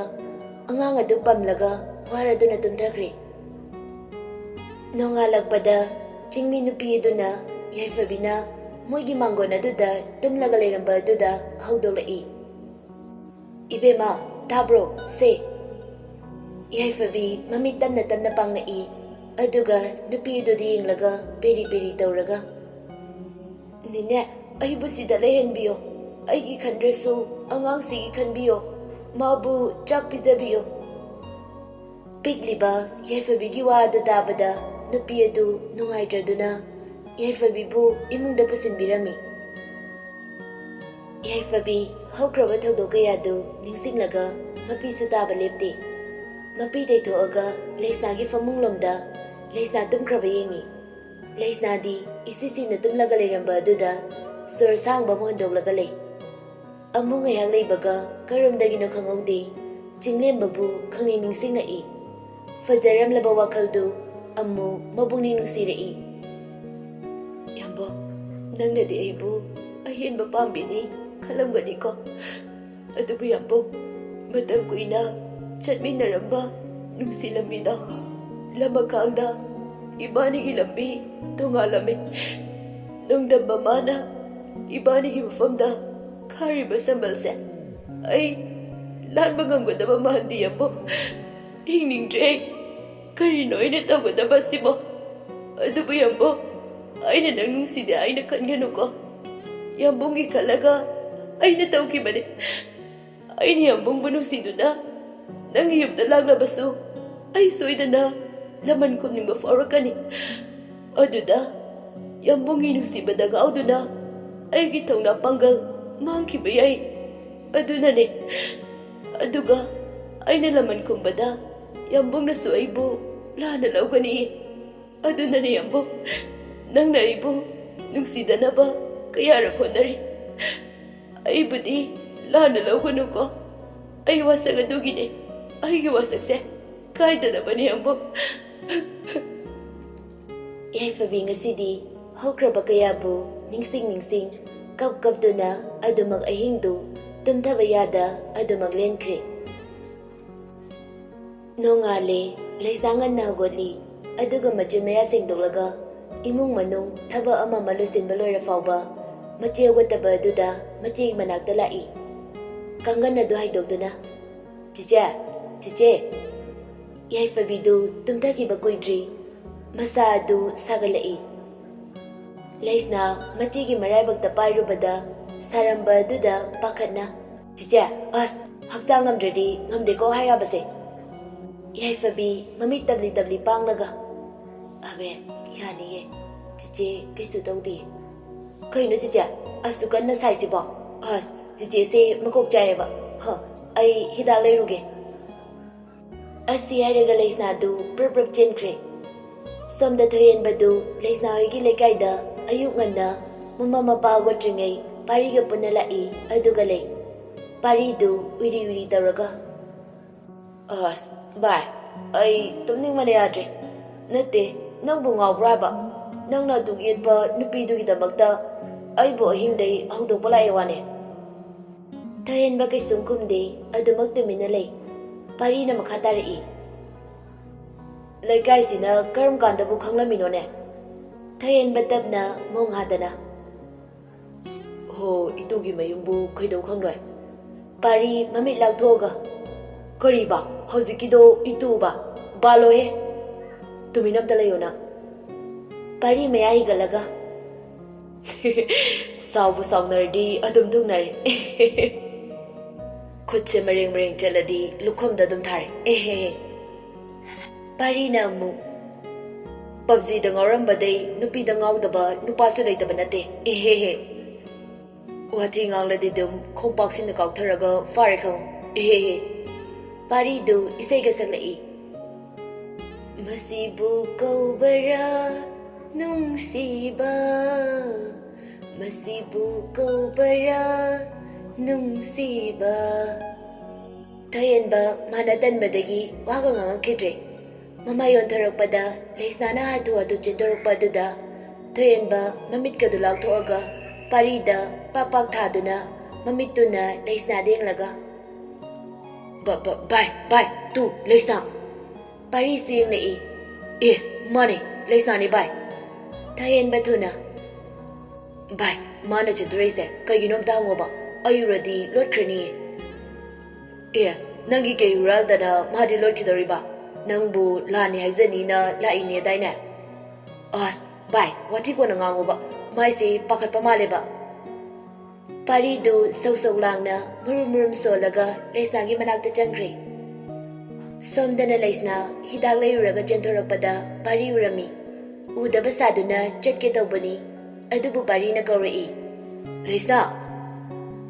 ꯑꯉꯥꯡ ꯑꯗꯨ ꯄꯝꯂꯒ ꯋꯥꯔꯗꯨꯅ ꯇꯨꯝꯊꯈ꯭ꯔꯦ꯫ ꯅꯣꯡꯉꯥꯜꯂꯛꯄꯗ ꯆꯤꯡꯃꯤ ꯅꯨꯄꯤ ꯑꯗꯨꯅ ꯌꯥꯏꯐꯕꯤꯅ ꯃꯣꯏꯒꯤ ꯃꯥꯡꯒꯣꯟ ꯑꯗꯨꯗ ꯇꯨꯝꯂꯒ ꯂꯩꯔꯝꯕ ꯑꯗꯨꯗ ꯍꯧꯗꯣꯛꯂꯛꯏ꯫ "ꯏꯕꯦꯝꯃ, ꯇꯥꯕ꯭ꯔꯣ? ꯁꯦ, ꯌꯥꯏꯐꯕꯤ ꯃꯃꯤꯠ ꯇꯞꯅ ꯇꯞꯅ ꯄꯥꯡꯂꯛꯏ꯫ ꯑꯗꯨꯒ ꯅꯨꯄꯤ ꯑꯗꯨꯗ ꯌꯦꯡꯂꯒ ꯄꯦꯔꯤ ꯄꯦꯔꯤ ꯇꯧꯔꯒ, "ꯅꯦꯅꯦ, ꯑꯩꯕꯨ ꯁꯤꯗ ꯂꯩꯍꯟꯕꯤꯌꯣ꯫ ꯑꯩꯒꯤ ꯈꯟꯗ꯭ꯔꯁꯨ ꯑꯉꯥꯡꯁꯤꯒꯤ ꯈꯟꯕꯤꯌꯣ꯫ ꯃꯥꯕꯨ ꯆꯥꯛ ꯄꯤꯖꯕꯤꯌꯣ꯫" ꯄꯤꯛꯂꯤꯕ ꯌꯥꯏꯐꯕꯤꯒꯤ ꯋꯥ ꯑꯗꯨ ꯇꯥꯕꯗ ꯅꯨꯄꯤ ꯑꯗꯨ ꯅꯨꯡꯉꯥꯏꯇ꯭ꯔꯗꯨꯅ ꯌꯥꯏꯐꯕꯤꯕꯨ ꯏꯃꯨꯡꯗ ꯄꯨꯁꯤꯟꯕꯤꯔꯝꯃꯤ꯫ ꯌꯥꯏꯐꯕꯤ ꯍꯧꯈ꯭ꯔꯕ ꯊꯧꯗꯣꯛ ꯀꯌꯥꯗꯨ ꯅꯤꯡꯁꯤꯡꯂꯒ ꯃꯄꯤꯁꯨ ꯇꯥꯕ ꯂꯦꯞꯇꯦ꯫ ꯃꯄꯤ ꯇꯩꯊꯣꯛꯑꯒ ꯂꯩꯁꯅꯥꯒꯤ ꯐꯃꯨꯡꯂꯣꯝꯗ ꯂꯩꯁꯅꯥ ꯇꯨꯝꯈ꯭ꯔꯕ ꯌꯦꯡꯉꯤ꯫ ꯂꯩꯁꯅꯥꯗꯤ ꯏꯁꯤ ꯁꯤꯅ ꯇꯨꯝꯂꯒ ꯂꯩꯔꯝꯕ ꯑꯗꯨꯗ ꯁꯣꯔ ꯁꯥꯡꯕ ꯑꯃ ꯍꯣꯟꯗꯣꯛꯂꯒ ꯂꯩ꯫ ꯑꯃꯨꯛ ꯉꯥꯏꯍꯥꯛ ꯂꯩꯕꯒ ꯀꯔꯣꯝꯗꯒꯤꯅꯣ ꯈꯪꯍꯧꯗꯦ, ꯆꯤꯡꯂꯦꯝꯕꯕꯨ ꯈꯪꯅꯤꯡ ꯅꯤꯡꯁꯤꯡꯂꯛꯏ꯫ ꯐꯖꯔꯝꯂꯕ ꯋꯥꯈꯜꯗꯨ ꯑꯃꯨꯛ ꯃꯕꯨꯛꯅꯤꯡ ꯅꯨꯡꯁꯤꯔꯛꯏ꯫ "ꯌꯥꯝꯕꯣ, ꯅꯪꯅꯗꯤ ꯑꯩꯕꯨ ꯑꯍꯦꯟꯕ ꯄꯥꯝꯕꯤꯅꯤ ꯈꯜꯂꯝꯒꯅꯤꯀꯣ꯫ ꯑꯗꯨꯕꯨ ꯌꯥꯝꯕꯣ, ꯃꯇꯝ ꯀꯨꯏꯅ ꯆꯠꯃꯤꯟꯅꯔꯝꯕ ꯅꯨꯡꯁꯤ ꯂꯝꯕꯤꯗ ꯂꯃꯀꯥꯡꯗ ꯏꯕꯥꯅꯤꯒꯤ ꯂꯝꯕꯤ ꯇꯣꯉꯥꯜꯂꯝꯃꯤ꯫ ꯅꯣꯡꯗꯝꯕ ꯃꯥꯅ ꯏꯕꯥꯅꯤꯒꯤ ꯃꯐꯝꯗ ꯈꯥꯔꯤꯕ ꯁꯝꯕꯜꯁꯦ ꯑꯩ ꯂꯥꯟꯕ ꯉꯝꯒꯗꯕ ꯃꯥꯟꯗꯦ ꯌꯥꯝꯕꯣ꯫ ꯍꯤꯡꯅꯤꯡꯗ꯭ꯔꯦ ꯑꯩ꯫ ꯀꯔꯤꯅꯣ ꯑꯩꯅ ꯇꯧꯒꯗꯕ ꯑꯁꯤꯕꯣ? ꯑꯗꯨꯕꯨ ꯌꯥꯝꯕꯣ, ꯑꯩꯅ ꯅꯪ ꯅꯨꯡꯁꯤꯗꯦ ꯍꯥꯏꯅ ꯈꯟꯒꯅꯨꯀꯣ꯫ ꯌꯥꯝꯕꯨꯡꯒꯤ ꯈꯜꯂꯒ ꯑꯩꯅ ꯇꯧꯈꯤꯕꯅꯤ꯫ ꯑꯩꯅ ꯌꯥꯝꯕꯨꯡꯕꯨ ꯅꯨꯡꯁꯤꯗꯨꯅ ꯅꯪꯒꯤ ꯌꯨꯝꯗ ꯂꯥꯛꯂꯕꯁꯨ ꯑꯩ ꯁꯣꯏꯗꯅ ꯂꯃꯟ ꯈꯨꯝꯅꯤꯡꯕ ꯐꯥꯎꯔꯛꯀꯅꯤ꯫ ꯑꯗꯨꯗ ꯌꯥꯝꯕꯨꯡꯒꯤ ꯅꯨꯡꯁꯤꯕꯗ ꯉꯥꯎꯗꯨꯅ ꯑꯩꯒꯤ ꯊꯧꯅꯥ ꯄꯥꯡꯒꯜ ꯃꯥꯡꯈꯤꯕ ꯌꯥꯏ꯫ ꯑꯗꯨꯅꯅꯦ꯫ ꯑꯗꯨꯒ ꯑꯩꯅ ꯂꯃꯟ ꯈꯨꯝꯕꯗ ꯌꯥꯝꯕꯨꯡꯅꯁꯨ ꯑꯩꯕꯨ ꯂꯥꯟꯅ ꯂꯧꯒꯅꯤ꯫ ꯑꯗꯨꯅꯅꯦ ꯌꯥꯝꯕꯨꯡ, ꯅꯪꯅ ꯑꯩꯕꯨ ꯅꯨꯡꯁꯤꯗꯅꯕ ꯀꯌꯥꯔꯛ ꯍꯣꯠꯅꯔꯤ꯫ ꯑꯩꯕꯨꯗꯤ ꯂꯥꯟꯅ ꯂꯧꯒꯅꯨꯀꯣ꯫ ꯑꯩ ꯋꯥꯁꯛ ꯑꯗꯨꯒꯤꯅꯦ꯫ ꯑꯩꯒꯤ ꯋꯥꯁꯛꯁꯦ ꯀꯥꯏꯗꯅꯕꯅꯦ ꯌꯥꯝꯕꯨꯡ꯫" ꯌꯥꯏꯐꯕꯤ ꯉꯁꯤꯗꯤ ꯍꯧꯈ꯭ꯔꯕ ꯀꯌꯥꯕꯨ ꯅꯤꯡꯁꯤꯡ ꯅꯤꯡꯁꯤꯡ ꯀꯞ ꯀꯞꯇꯨꯅ ꯑꯗꯨꯃꯛ ꯑꯍꯤꯡꯗꯨ ꯇꯨꯝꯊꯕ ꯌꯥꯗ ꯑꯗꯨꯃꯛ ꯂꯦꯟꯈ꯭ꯔꯦ꯫ ꯅꯣꯡꯉꯥꯜꯂꯦ꯫ ꯂꯩꯁꯥ ꯉꯟꯅ ꯍꯧꯒꯠꯂꯤ꯫ ꯑꯗꯨꯒ ꯃꯆꯤꯟ ꯃꯌꯥ ꯁꯦꯡꯗꯣꯛꯂꯒ ꯏꯃꯨꯡ ꯃꯅꯨꯡ ꯊꯕꯛ ꯑꯃ ꯑꯃ ꯂꯣꯏꯁꯤꯟꯕ ꯂꯣꯏꯔ ꯐꯥꯎꯕ ꯃꯆꯦ ꯍꯧꯒꯠꯇꯕ ꯑꯗꯨꯗ ꯃꯆꯦꯒꯤ ꯃꯅꯥꯛꯇ ꯂꯥꯛꯏ꯫ ꯀꯥꯡꯒꯟ ꯑꯗꯨ ꯍꯥꯏꯗꯣꯛꯇꯨꯅ, "ꯆꯤꯆꯦ, ꯆꯤꯆꯦ!" ꯌꯥꯏꯐꯕꯤꯗꯨ ꯇꯨꯝꯊꯈꯤꯕ ꯀꯨꯏꯗ꯭ꯔꯤ꯫ ꯃꯁꯥ ꯑꯗꯨ ꯁꯥꯒꯠꯂꯛꯏ꯫ ꯂꯩꯁꯅꯥ ꯃꯆꯦꯒꯤ ꯃꯔꯥꯏꯕꯛꯇ ꯄꯥꯏꯔꯨꯕꯗ ꯁꯥꯔꯝꯕ ꯑꯗꯨꯗ ꯄꯥꯈꯠꯅ, "ꯆꯤꯆꯦ, ꯑꯁ, ꯍꯛꯆꯥꯡ ꯉꯝꯗ꯭ꯔꯗꯤ ꯉꯝꯗꯦꯀꯣ ꯍꯥꯏ ꯌꯥꯕꯁꯦ꯫" ꯌꯥꯏꯐꯕꯤ ꯃꯃꯤꯠ ꯇꯞꯂꯤ ꯇꯞꯂꯤ ꯄꯥꯡꯂꯒ, "ꯑꯕꯦ, ꯌꯥꯅꯤꯌꯦ꯫ ꯆꯤꯆꯦ ꯀꯩꯁꯨ ꯇꯧꯗꯦ꯫" "ꯀꯩꯅꯣ ꯆꯤꯆꯦ, ꯑꯁꯨ ꯀꯟꯅ ꯁꯥꯏꯁꯤꯕꯣ? ꯑꯁ, ꯆꯤꯆꯦꯁꯦ ꯃꯀꯣꯛ ꯆꯥꯏꯌꯦꯕ꯫ ꯍ, ꯑꯩ ꯍꯤꯗꯥꯛ ꯂꯩꯔꯨꯒꯦ꯫" ꯑꯁꯤ ꯍꯥꯏꯔꯒ ꯂꯩꯁꯅꯥꯗꯨ ꯄ꯭ꯔꯞ ꯄ꯭ꯔꯞ ꯆꯦꯟꯈ꯭ꯔꯦ꯫ ꯁꯣꯝꯗ ꯊꯣꯏꯍꯦꯟꯕꯗꯨ ꯂꯩꯁꯅꯥ ꯍꯣꯏꯒꯤ ꯂꯩꯀꯥꯏꯗ ꯑꯌꯨꯛ ꯉꯟꯅ ꯃꯃꯥ ꯃꯄꯥ ꯍꯧꯒꯠꯇ꯭ꯔꯤꯉꯩ ꯄꯥꯔꯤꯒ ꯄꯨꯟꯅ ꯂꯥꯛꯏ, ꯑꯗꯨꯒ ꯂꯩ꯫ ꯄꯥꯔꯤꯗꯨ ꯎꯏꯔꯤ ꯎꯏꯔꯤ ꯇꯧꯔꯒ, "ꯑꯁ, ꯚꯥꯏ, ꯑꯩ ꯇꯨꯝꯅꯤꯡꯕꯅ ꯌꯥꯗ꯭ꯔꯦ꯫ ꯅꯠꯇꯦ, ꯅꯪꯕꯨ ꯉꯥꯎꯕ꯭ꯔꯥ ꯍꯥꯏꯕ? ꯅꯪꯅ ꯑꯗꯨꯛ ꯌꯦꯠꯄ ꯅꯨꯄꯤꯗꯨꯒꯤꯗꯃꯛꯇ ꯑꯩꯕꯨ ꯑꯍꯤꯡꯗꯩ ꯍꯧꯗꯣꯛꯄ ꯂꯥꯛꯑꯦ ꯋꯥꯅꯦ?" ꯊꯣꯏꯍꯦꯟꯕ ꯀꯩꯁꯨꯝ ꯈꯨꯝꯗꯦ, ꯑꯗꯨꯃꯛ ꯇꯨꯃꯤꯟꯅ ꯂꯩ꯫ ꯄꯥꯔꯤꯅ ꯃꯈꯥ ꯇꯥꯔꯛꯏ, "ꯂꯩꯀꯥꯏꯁꯤꯅ ꯀꯔꯝ ꯀꯥꯟꯗꯕꯨ ꯈꯪꯂꯝꯃꯤꯅꯣꯅꯦ?" ꯊꯣꯏꯍꯦꯟꯕ ꯇꯞꯅ ꯃꯣꯡ ꯍꯥꯗꯅ, "ꯍꯣ, ꯏꯇꯨꯒꯤ ꯃꯌꯨꯝꯕꯨ ꯀꯩꯗꯧ ꯈꯪꯂꯣꯏ?" ꯄꯥꯔꯤ ꯃꯃꯤꯠ ꯂꯥꯎꯊꯣꯛꯑꯒ, "ꯀꯔꯤꯕ? ꯍꯧꯖꯤꯛꯀꯤꯗꯣ ꯏꯇꯨꯕ? ꯕꯥꯂꯣꯍꯦ! ꯇꯨꯃꯤꯟ ꯑꯝꯇ ꯂꯩꯌꯣ ꯅꯪ꯫" ꯄꯥꯔꯤ ꯃꯌꯥ ꯍꯤꯒꯠꯂꯒ, "ꯁꯥꯎꯕꯨ ꯁꯥꯎꯅꯔꯗꯤ ꯑꯗꯨꯝ ꯊꯨꯡꯅꯔꯦ꯫" ꯈꯨꯠꯁꯦ ꯃꯔꯦꯡ ꯃꯔꯦꯡ ꯆꯠꯂꯗꯤ ꯂꯨꯈꯝꯗ ꯑꯗꯨꯝ ꯊꯥꯔꯦ꯫ ꯑꯦꯍꯦꯍꯦ꯫ ꯄꯥꯔꯤꯅ ꯑꯃꯨꯛ, "ꯄꯞꯖꯤꯗ ꯉꯥꯎꯔꯝꯕꯗꯩ ꯅꯨꯄꯤꯗ ꯉꯥꯎꯗꯕ ꯅꯨꯄꯥꯁꯨ ꯂꯩꯇꯕ ꯅꯠꯇꯦ꯫ ꯑꯦꯍꯦꯍꯦ꯫ ꯋꯥꯊꯤ ꯉꯥꯡꯂꯗꯤ ꯑꯗꯨꯝ ꯈꯣꯡꯄꯥꯛꯁꯤꯅ ꯀꯥꯎꯊꯔꯒ ꯐꯥꯔꯦ ꯈꯪꯉꯨ꯫ ꯑꯦꯍꯦꯍꯦ꯫" ꯄꯥꯔꯤꯗꯨ ꯏꯁꯩꯒ ꯁꯛꯂꯛꯏ꯫ "ꯃꯁꯤꯕꯨ ꯀꯧꯕꯔꯥ ꯅꯨꯡꯁꯤꯕ? ꯃꯁꯤꯕꯨ ꯀꯧꯕꯔꯥ ꯅꯨꯡꯁꯤꯕ?" ꯊꯣꯏꯍꯦꯟꯕ ꯃꯥꯅ ꯇꯟꯕꯗꯒꯤ ꯋꯥꯒ ꯉꯥꯡꯉꯛꯈꯤꯗ꯭ꯔꯦ꯫ ꯃꯃꯥꯏ ꯑꯣꯟꯊꯣꯔꯛꯄꯗ ꯂꯩꯁꯅꯥꯅ ꯍꯥꯊꯨ ꯍꯥꯊꯨ ꯆꯦꯟꯊꯣꯔꯛꯄ ꯑꯗꯨꯗ ꯊꯣꯏꯍꯦꯟꯕ ꯃꯃꯤꯠꯀꯗꯨ ꯂꯥꯎꯊꯣꯛꯑꯒ ꯄꯥꯔꯤꯗ ꯄꯥꯛ ꯄꯥꯛ ꯊꯥꯗꯨꯅ ꯃꯃꯤꯠꯇꯨꯅ ꯂꯩꯁꯅꯥꯗ ꯌꯦꯡꯂꯒ, "ꯕ-, ꯕ-, ꯚꯥꯏ, ꯚꯥꯏ, ꯇꯨ, ꯂꯩꯁꯅꯥ!" ꯄꯥꯔꯤꯁꯨ ꯌꯦꯡꯂꯛꯏ꯫ "ꯑꯦ, ꯃꯥꯅꯦ, ꯂꯩꯁꯅꯥꯅꯦ ꯚꯥꯏ꯫" ꯊꯣꯏꯍꯦꯟꯕ ꯊꯨꯅ, "ꯚꯥꯏ, ꯃꯥꯅ ꯆꯦꯟꯊꯣꯔꯛꯏꯁꯦ ꯀꯩꯒꯤꯅꯣ ꯑꯝꯇ ꯍꯪꯉꯣꯕ, ꯑꯩ ꯎꯔꯗꯤ ꯂꯣꯠꯈ꯭ꯔꯅꯤꯌꯦ꯫" "ꯑꯦ, ꯅꯪꯒꯤ ꯀꯩ ꯍꯨꯔꯥꯜꯗꯅ ꯃꯥꯗꯤ ꯂꯣꯠꯈꯤꯗꯧꯔꯤꯕ? ꯅꯪꯕꯨ ꯂꯥꯟꯅꯤ ꯍꯥꯏꯖꯅꯤꯅ ꯂꯥꯛꯏꯅꯦꯗꯥꯏꯅꯦ? ꯑꯁ, ꯚꯥꯏ, ꯋꯥꯊꯤ ꯀꯣꯟꯅ ꯉꯥꯡꯉꯣꯕ꯫ ꯃꯥꯏꯁꯦ ꯄꯥꯈꯠꯄ ꯃꯥꯜꯂꯦꯕ꯫ ꯄꯥꯔꯤꯗꯨ ꯁꯧ ꯁꯧ ꯂꯥꯡꯅ ꯃꯨꯔꯨꯝ ꯃꯨꯔꯨꯝ ꯁꯣꯜꯂꯒ ꯂꯩꯁꯅꯥꯒꯤ ꯃꯅꯥꯛꯇ ꯆꯪꯈ꯭ꯔꯦ꯫ ꯁꯣꯝꯗꯅ ꯂꯩꯁꯅꯥ ꯍꯤꯗꯥꯛ ꯂꯩꯔꯨꯔꯒ ꯆꯦꯟꯊꯣꯔꯛꯄꯗ ꯄꯥꯔꯤ ꯎꯔꯝꯃꯤ꯫ ꯎꯗꯕ ꯁꯥꯗꯨꯅ ꯆꯠꯀꯦ ꯇꯧꯕꯅꯤ, ꯑꯗꯨꯕꯨ ꯄꯥꯔꯤꯅ ꯀꯧꯔꯛꯏ, "ꯂꯩꯁꯅꯥ!"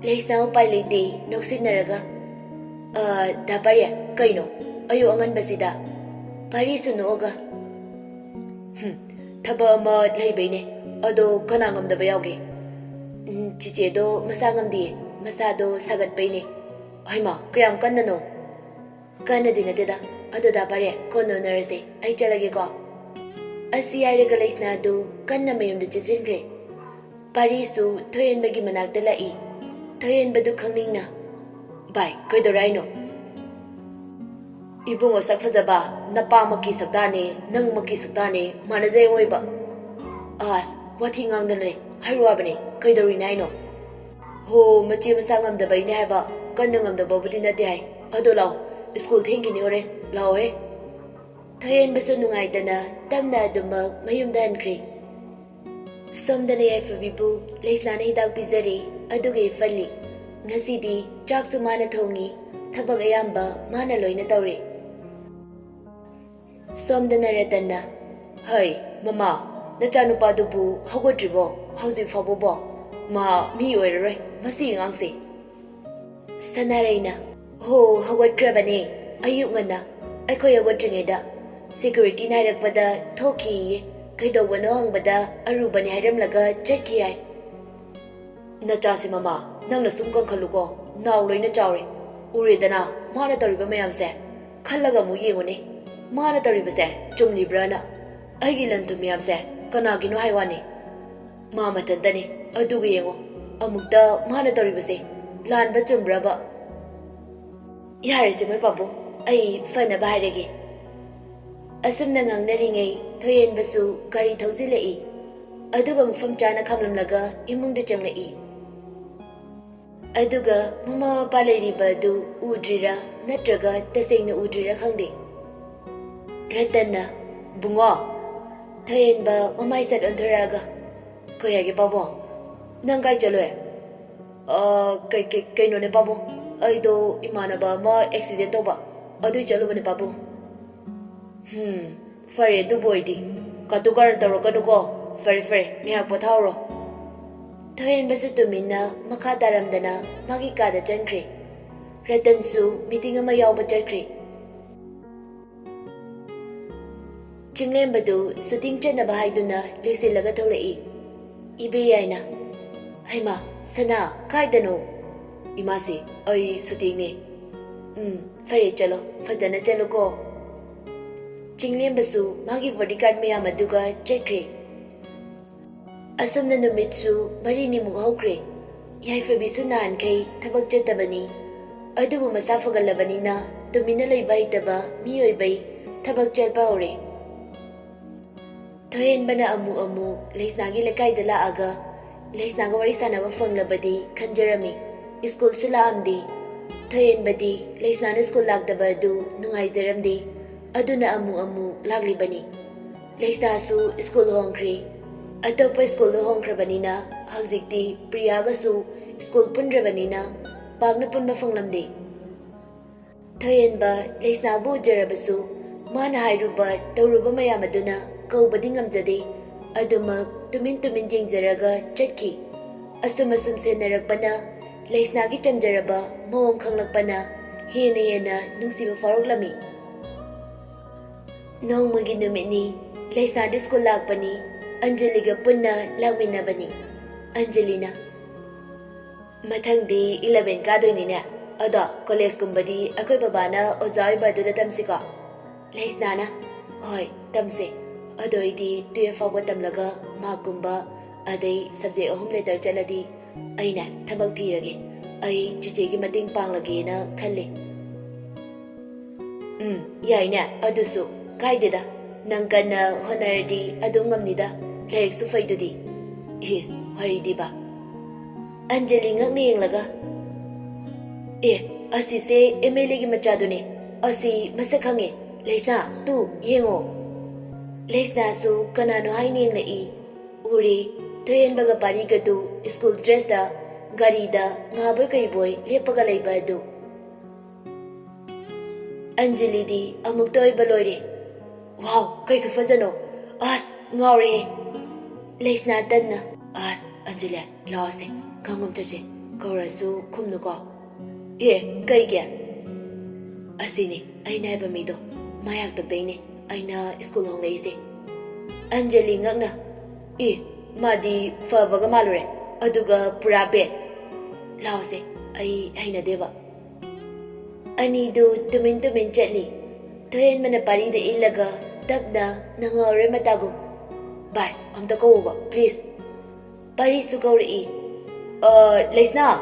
ꯂꯩꯁꯅꯥ ꯎꯄꯥꯏ ꯂꯩꯇꯦ, ꯅꯣꯛꯁꯤꯟꯅꯔꯒ, "ꯑ, ꯗꯥ ꯄꯥꯔꯤ, ꯀꯩꯅꯣ? ꯑꯌꯨꯛ ꯑꯉꯟꯕꯁꯤꯗ?" ꯄꯥꯔꯤꯁꯨ ꯅꯣꯛꯑꯒ, "ꯍꯨꯝ, ꯊꯕꯛ ꯑꯃ ꯂꯩꯕꯩꯅꯦ꯫ ꯑꯗꯣ ꯀꯅꯥ ꯉꯝꯗꯕ ꯌꯥꯎꯒꯦ?" "ꯎꯝ, ꯆꯤꯆꯦꯗꯣ ꯃꯁꯥ ꯉꯝꯗꯤꯌꯦ, ꯃꯁꯥꯗꯣ ꯁꯥꯒꯠꯄꯩꯅꯦ꯫" "ꯍꯩꯃꯥ, ꯀꯌꯥꯝ ꯀꯟꯅꯅꯣ?" "ꯀꯟꯅꯗꯤ ꯅꯠꯇꯦꯗ꯫ ꯑꯗꯣ ꯗꯥ ꯄꯥꯔꯤ, ꯀꯣꯟꯅ ꯎꯅꯔꯁꯦ, ꯑꯩ ꯆꯠꯂꯒꯦꯀꯣ꯫" ꯑꯁꯤ ꯍꯥꯏꯔꯒ ꯂꯩꯁꯅꯥꯗꯨ ꯀꯟꯅ ꯃꯌꯨꯝꯗ ꯆꯦꯟꯁꯤꯟꯈ꯭ꯔꯦ꯫ ꯄꯥꯔꯤꯁꯨ ꯊꯣꯏꯍꯦꯟꯕꯒꯤ ꯃꯅꯥꯛꯇ ꯂꯥꯛꯏ꯫ ꯊꯣꯏꯍꯦꯟꯕꯗꯨ ꯈꯪꯅꯤꯡꯅ, "ꯚꯥꯏ, ꯀꯩꯗꯧꯔꯦ ꯍꯥꯏꯅꯣ?" "ꯏꯕꯨꯡꯉꯣ ꯁꯛ ꯐꯖꯕ, ꯅꯄꯥꯃꯛꯀꯤ ꯁꯛꯇꯥꯅꯦ, ꯅꯪꯃꯛꯀꯤ ꯁꯛꯇꯥꯅꯦ, ꯃꯥꯟꯅꯖꯩ ꯑꯣꯏꯕ꯫" "ꯑꯁ, ꯋꯥꯊꯤ ꯉꯥꯡꯗꯅ ꯂꯩ, ꯍꯥꯏꯔꯨ ꯍꯥꯏꯕꯅꯦ, ꯀꯩꯗꯧꯔꯤꯅꯦ ꯍꯥꯏꯅꯣ?" "ꯍꯣ, ꯃꯆꯦ ꯃꯁꯥ ꯉꯝꯗꯕꯩꯅꯦ ꯍꯥꯏꯕ, ꯀꯟꯅ ꯉꯝꯗꯕꯕꯨꯗꯤ ꯅꯠꯇꯦ ꯍꯥꯏ꯫ ꯑꯗꯣ ꯂꯥꯛꯑꯣ, ꯁ꯭ꯀꯨꯜ ꯊꯦꯡꯈꯤꯅꯤ ꯍꯣꯔꯦꯟ, ꯂꯥꯛꯑꯣꯍꯦ꯫" ꯊꯣꯏꯍꯦꯟꯕꯁꯨ ꯅꯨꯡꯉꯥꯏꯇꯅ ꯇꯞꯅ ꯑꯗꯨꯃꯛ ꯃꯌꯨꯝꯗ ꯍꯟꯈ꯭ꯔꯦ꯫ ꯁꯣꯝꯗꯅ ꯌꯥꯏꯐꯕꯤꯕꯨ ꯂꯩꯁꯅꯥꯅ ꯍꯤꯗꯥꯛ ꯄꯤꯖꯔꯦ, ꯑꯗꯨꯒ ꯍꯤꯞꯍꯜꯂꯤ꯫ ꯉꯁꯤꯗꯤ ꯆꯥꯛꯁꯨ ꯃꯥꯅ ꯊꯣꯡꯉꯤ, ꯊꯕꯛ ꯑꯌꯥꯝꯕ ꯃꯥꯅ ꯂꯣꯏꯅ ꯇꯧꯔꯦ꯫ ꯁꯣꯝꯗꯅ ꯔꯇꯟꯅ, "ꯍꯩ, ꯃꯃꯥ, ꯅꯆꯥꯅꯨꯄꯥꯗꯨꯕꯨ ꯍꯧꯒꯠꯇ꯭ꯔꯤꯕꯣ ꯍꯧꯖꯤꯛ ꯐꯥꯎꯕꯕꯣ? ꯃꯥ ꯃꯤ ꯑꯣꯏꯔꯔꯣꯏ, ꯃꯁꯤ ꯑꯉꯥꯡꯁꯦ꯫" ꯁꯅꯥꯔꯩꯅ, "ꯍꯣ, ꯍꯧꯒꯠꯈ꯭ꯔꯕꯅꯦ꯫ ꯑꯌꯨꯛ ꯉꯟꯅ ꯑꯩꯈꯣꯏ ꯍꯧꯒꯠꯇ꯭ꯔꯤꯉꯩꯗ ꯁꯦꯀ꯭ꯌꯨꯔꯤꯇꯤꯅ ꯍꯥꯏꯔꯛꯄꯗ ꯊꯣꯛꯈꯤꯌꯦ꯫ ꯀꯩꯗꯧꯕꯅꯣ ꯍꯪꯕꯗ ꯑꯔꯨꯕꯅꯦ ꯍꯥꯏꯔꯝꯂꯒ ꯆꯠꯈꯤ ꯍꯥꯏ꯫" "ꯅꯆꯥꯁꯦ ꯃꯃꯥ, ꯅꯪꯅ ꯁꯨꯝ ꯀꯟꯈꯠꯂꯨꯀꯣ, ꯅꯥꯎ ꯂꯣꯏꯅ ꯆꯥꯎꯔꯦ꯫ ꯎꯔꯦꯗꯅ ꯃꯥꯅ ꯇꯧꯔꯤꯕ ꯃꯌꯥꯝꯁꯦ꯫ ꯈꯜꯂꯒ ꯑꯃꯨꯛ ꯌꯦꯡꯉꯨꯅꯦ, ꯃꯥꯅ ꯇꯧꯔꯤꯕꯁꯦ ꯆꯨꯝꯂꯤꯕ꯭ꯔꯥꯅ꯫ ꯑꯩꯒꯤ ꯂꯟ ꯊꯨꯝ ꯃꯌꯥꯝꯁꯦ ꯀꯅꯥꯒꯤꯅꯣ ꯍꯥꯏ ꯋꯥꯅꯤ? ꯃꯥ ꯃꯊꯟꯇꯅꯤ꯫ ꯑꯗꯨꯒ ꯌꯦꯡꯉꯣ, ꯑꯃꯨꯛꯇ ꯃꯥꯅ ꯇꯧꯔꯤꯕꯁꯦ ꯂꯥꯟꯕ ꯆꯨꯝꯕ꯭ꯔꯕ?" "ꯌꯥꯔꯦꯁꯦ ꯃꯣꯏ ꯄꯥꯕꯨꯡ, ꯑꯩ ꯐꯅꯕ ꯍꯥꯏꯔꯒꯦ꯫" ꯑꯁꯨꯝꯅ ꯉꯥꯡꯅꯔꯤꯉꯩ ꯊꯣꯏꯍꯦꯟꯕꯁꯨ ꯒꯥꯔꯤ ꯊꯧꯖꯤꯜꯂꯛꯏ꯫ ꯑꯗꯨꯒ ꯃꯐꯝ ꯆꯥꯅ ꯈꯥꯝꯂꯝꯂꯒ ꯏꯃꯨꯡꯗ ꯆꯪꯂꯛꯏ꯫ ꯑꯗꯨꯒ ꯃꯃꯥ ꯃꯄꯥ ꯂꯩꯔꯤꯕ ꯑꯗꯨ ꯎꯗ꯭ꯔꯤꯔꯥ ꯅꯠꯇ꯭ꯔꯒ ꯇꯁꯦꯡꯅ ꯎꯗ꯭ꯔꯤꯔꯥ ꯈꯪꯗꯦ, ꯔꯇꯟꯅ, "ꯕꯨꯡꯉꯣ!" ꯊꯣꯏꯍꯦꯟꯕ ꯃꯃꯥꯏ ꯁꯠ ꯑꯣꯟꯊꯣꯔꯛꯑꯒ, "ꯀꯩ ꯍꯥꯏꯒꯦ ꯄꯥꯕꯨꯡ? ꯅꯪ ꯀꯥꯏ ꯆꯠꯂꯨꯏ?" "ꯑ, ꯀꯩ, ꯀꯩ, ꯀꯩꯅꯣꯅꯦ ꯄꯥꯕꯨꯡ, ꯑꯩꯗꯣ ꯏꯃꯥꯟꯅꯕ ꯑꯃ ꯑꯦꯛꯁꯤꯗꯦꯟ ꯇꯧꯕ, ꯑꯗꯨꯏ ꯆꯠꯂꯨꯕꯅꯦ ꯄꯥꯕꯨꯡ꯫" "ꯍꯝ, ꯐꯔꯦ ꯑꯗꯨꯕꯨ ꯑꯣꯏꯗꯤ꯫ ꯀꯥꯇꯨ ꯀꯥꯔꯟ ꯇꯧꯔꯛꯀꯅꯨꯀꯣ꯫ ꯐꯔꯦ, ꯐꯔꯦ, ꯉꯥꯏꯍꯥꯛ ꯄꯣꯊꯥꯍꯧꯔꯣ꯫" ꯊꯣꯏꯍꯦꯟꯕꯁꯨ ꯇꯨꯃꯤꯟꯅ ꯃꯈꯥ ꯇꯥꯔꯝꯗꯅ ꯃꯥꯒꯤ ꯀꯥꯗ ꯆꯪꯈ꯭ꯔꯦ꯫ ꯔꯇꯟꯁꯨ ꯃꯤꯇꯤꯡ ꯑꯃ ꯌꯥꯎꯕ ꯆꯠꯈ꯭ꯔꯦ꯫ ꯆꯤꯡꯂꯦꯝꯕꯗꯨ ꯁꯨꯇꯤꯡ ꯆꯠꯅꯕ ꯍꯥꯏꯗꯨꯅ ꯂꯣꯏꯁꯤꯜꯂꯒ ꯊꯣꯛꯂꯛꯏ꯫ ꯏꯕꯦ ꯌꯥꯏꯅ, "ꯍꯩꯃꯥ, ꯁꯅꯥ, ꯀꯥꯏꯗꯅꯣ?" "ꯏꯃꯥꯁꯤ, ꯑꯩ ꯁꯨꯇꯤꯡꯅꯦ꯫" "ꯎꯝ, ꯐꯔꯦ, ꯆꯠꯂꯣ, ꯐꯖꯅ ꯆꯠꯂꯨꯀꯣ꯫" ꯆꯤꯡꯂꯦꯝꯕꯁꯨ ꯃꯥꯒꯤ ꯕꯣꯗꯤꯒꯥꯔꯗ ꯃꯌꯥꯝ ꯑꯗꯨꯒ ꯆꯠꯈ꯭ꯔꯦ꯫ ꯑꯁꯨꯝꯅ ꯅꯨꯃꯤꯠꯁꯨ ꯃꯔꯤꯅꯤꯃꯨꯛ ꯍꯧꯈ꯭ꯔꯦ꯫ ꯌꯥꯏꯐꯕꯤꯁꯨ ꯅꯍꯥꯟꯈꯩ ꯊꯕꯛ ꯆꯠꯇꯕꯅꯤ꯫ ꯑꯗꯨꯕꯨ ꯃꯁꯥ ꯐꯒꯠꯂꯕꯅꯤꯅ ꯇꯨꯃꯤꯟꯅ ꯂꯩꯕ ꯍꯩꯇꯕ ꯃꯤꯑꯣꯏꯕꯩ ꯊꯕꯛ ꯆꯠꯄ ꯍꯧꯔꯦ꯫ ꯊꯣꯏꯍꯦꯟꯕꯅ ꯑꯃꯨꯛ ꯑꯃꯨꯛ ꯂꯩꯁꯅꯥꯒꯤ ꯂꯩꯀꯥꯏꯗ ꯂꯥꯛꯑꯒ ꯂꯩꯁꯅꯥꯒ ꯋꯥꯔꯤ ꯁꯥꯟꯅꯕ ꯐꯪꯂꯕꯗꯤ ꯈꯟꯖꯔꯝꯃꯤ꯫ ꯁ꯭ꯀꯨꯜꯁꯨ ꯂꯥꯛꯑꯝꯗꯦ꯫ ꯊꯣꯏꯍꯦꯟꯕꯗꯤ ꯂꯩꯁꯅꯥꯅ ꯁ꯭ꯀꯨꯜ ꯂꯥꯛꯇꯕ ꯑꯗꯨ ꯅꯨꯡꯉꯥꯏꯖꯔꯝꯗꯦ꯫ ꯑꯗꯨꯅ ꯑꯃꯨꯛ ꯑꯃꯨꯛ ꯂꯥꯛꯂꯤꯕꯅꯤ꯫ ꯂꯩꯁꯅꯥꯁꯨ ꯁ꯭ꯀꯨꯜ ꯍꯣꯡꯈ꯭ꯔꯦ꯫ ꯑꯇꯣꯞꯄ ꯁ꯭ꯀꯨꯜꯗ ꯍꯣꯡꯈ꯭ꯔꯕꯅꯤꯅ ꯍꯧꯖꯤꯛꯇꯤ ꯄ꯭ꯔꯤꯌꯥꯒꯁꯨ ꯁ꯭ꯀꯨꯜ ꯄꯨꯟꯗ꯭ꯔꯕꯅꯤꯅ ꯄꯥꯛꯅ ꯄꯨꯟꯕ ꯐꯪꯂꯝꯗꯦ꯫ ꯊꯣꯏꯍꯦꯟꯕ ꯂꯩꯁꯅꯥꯕꯨ ꯎꯖꯔꯕꯁꯨ ꯃꯥꯅ ꯍꯥꯏꯔꯨꯕ ꯇꯧꯔꯨꯕ ꯃꯌꯥꯝ ꯑꯗꯨꯅ ꯀꯧꯕꯗꯤ ꯉꯝꯖꯗꯦ꯫ ꯑꯗꯨꯃꯛ ꯇꯨꯃꯤꯟ ꯇꯨꯃꯤꯟ ꯌꯦꯡꯖꯔꯒ ꯆꯠꯈꯤ꯫ ꯑꯁꯨꯝ ꯑꯁꯨꯝ ꯁꯦꯟꯅꯔꯛꯄꯅ ꯂꯩꯁꯅꯥꯒꯤ ꯆꯝꯖꯔꯕ ꯃꯑꯣꯡ ꯈꯪꯂꯛꯄꯅ ꯍꯦꯟꯅ ꯍꯦꯟꯅ ꯅꯨꯡꯁꯤꯕ ꯐꯥꯎꯔꯛꯂꯝꯃꯤ꯫ ꯅꯣꯡꯃꯒꯤ ꯅꯨꯃꯤꯠꯅꯤ꯫ ꯂꯩꯁꯅꯥꯗꯨ ꯁ꯭ꯀꯨꯜ ꯂꯥꯛꯄꯅꯤ꯫ ꯑꯟꯖꯂꯤꯒ ꯄꯨꯟꯅ ꯂꯥꯛꯃꯤꯟꯅꯕꯅꯤ꯫ ꯑꯟꯖꯂꯤꯅ, "ꯃꯊꯪꯗꯤ ꯏꯂꯚꯦꯟ ꯀꯥꯗꯣꯏꯅꯤꯅꯦ꯫ ꯑꯗꯣ ꯀꯣꯂꯦꯖꯀꯨꯝꯕꯗꯤ ꯑꯩꯈꯣꯏ ꯕꯕꯥꯅ ꯑꯣꯖꯥ ꯑꯣꯏꯕ ꯑꯗꯨꯗ ꯇꯝꯁꯤꯀꯣ?" ꯂꯩꯁꯅꯥꯅ, "ꯍꯣꯏ, ꯇꯝꯁꯦ꯫ ꯑꯗꯣ ꯑꯩꯗꯤ ꯇꯨꯌꯦꯜꯐ ꯐꯥꯎꯕ ꯇꯝꯂꯒ ꯃꯥꯔꯛꯀꯨꯝꯕ, ꯑꯗꯩ ꯁꯕꯖꯦꯛ ꯑꯍꯨꯝ ꯂꯦꯇꯔ ꯆꯠꯂꯗꯤ ꯑꯩꯅꯦ ꯊꯕꯛ ꯊꯤꯔꯒꯦ꯫ ꯑꯩ ꯆꯤꯆꯦꯒꯤ ꯃꯇꯦꯡ ꯄꯥꯡꯂꯒꯦꯅ ꯈꯜꯂꯦ꯫" "ꯎꯝ, ꯌꯥꯏꯅꯦ, ꯑꯗꯨꯁꯨ ꯀꯥꯏꯗꯦꯗ꯫ ꯅꯪ ꯀꯟꯅ ꯍꯣꯠꯅꯔꯗꯤ ꯑꯗꯨꯝ ꯉꯝꯅꯤꯗ, ꯂꯥꯏꯔꯤꯛꯁꯨ ꯐꯩꯗꯨꯗꯤ꯫" "ꯏꯁ, ꯋꯥꯔꯤꯗꯤꯕ꯫" ꯑꯟꯖꯂꯤ ꯉꯛꯅ ꯌꯦꯡꯂꯒ, "ꯑꯦ, ꯑꯁꯤꯁꯦ ꯑꯦꯝ ꯑꯦꯜ ꯑꯦꯒꯤ ꯃꯆꯥꯗꯨꯅꯦ꯫ ꯑꯁꯤ ꯃꯁꯛ ꯈꯪꯉꯦ꯫ "ꯂꯩꯁꯅꯥ, ꯇꯨ, ꯌꯦꯡꯉꯣ!" ꯂꯩꯁꯅꯥꯁꯨ ꯀꯅꯥꯅꯣ ꯍꯥꯏꯅ ꯌꯦꯡꯂꯛꯏ꯫ ꯎꯔꯦ, ꯊꯣꯏꯍꯦꯟꯕꯒ ꯄꯥꯔꯤꯒꯗꯨ ꯁ꯭ꯀꯨꯜ ꯗ꯭ꯔꯦꯁꯇ ꯒꯥꯔꯤꯗ ꯉꯥꯕꯣꯏ ꯀꯩꯕꯣꯏ ꯂꯦꯞꯄꯒ ꯂꯩꯕ ꯑꯗꯨ꯫ ꯑꯟꯖꯂꯤꯗꯤ ꯑꯃꯨꯛꯇ ꯑꯣꯏꯕ ꯂꯣꯏꯔꯦ꯫ "ꯋꯥꯎ, ꯀꯩ ꯈꯨꯐꯖꯅꯣ! ꯑꯁ, ꯉꯥꯎꯔꯦꯍꯦ!" ꯂꯩꯁꯅꯥ ꯇꯟꯅ, "ꯑꯁ, ꯑꯟꯖꯂꯤ, ꯂꯥꯛꯑꯣꯁꯦ, ꯈꯪꯐꯝ ꯆꯠꯁꯦ, ꯀꯧꯔꯁꯨ ꯈꯨꯝꯅꯨꯀꯣ꯫" "ꯑꯦ, ꯀꯩꯒꯤ?" "ꯑꯁꯤꯅꯤ ꯑꯩꯅ ꯍꯥꯏꯕ ꯃꯤꯗꯣ, ꯃꯌꯥꯛꯇꯛꯇꯩꯅꯦ ꯑꯩꯅ ꯁ꯭ꯀꯨꯜ ꯍꯣꯡꯂꯛꯏꯁꯦ꯫" ꯑꯟꯖꯂꯤ ꯉꯛꯅ, "ꯑꯦ, ꯃꯥꯗꯤ ꯐꯕꯒ ꯃꯥꯜꯂꯨꯔꯦ, ꯑꯗꯨꯒ ꯄꯨꯔꯥ ꯕꯦꯠ꯫ ꯂꯥꯛꯑꯣꯁꯦ, ꯑꯩ ꯍꯩꯅꯗꯦꯕ꯫" ꯑꯅꯤꯗꯨ ꯇꯨꯃꯤꯟ ꯇꯨꯃꯤꯟ ꯆꯠꯂꯤ꯫ ꯊꯣꯏꯍꯦꯟꯕꯅ ꯄꯥꯔꯤꯗ ꯏꯜꯂꯒ ꯇꯞꯅ ꯅꯪꯍꯧꯔꯣꯏ ꯃꯇꯥꯒꯨꯝ, "ꯚꯥꯏ, ꯑꯝꯇ ꯀꯧꯋꯣꯕ, please꯫" ꯄꯥꯔꯤꯁꯨ ꯀꯧꯔꯛꯏ, "ꯑ, ꯂꯩꯁꯅꯥ!"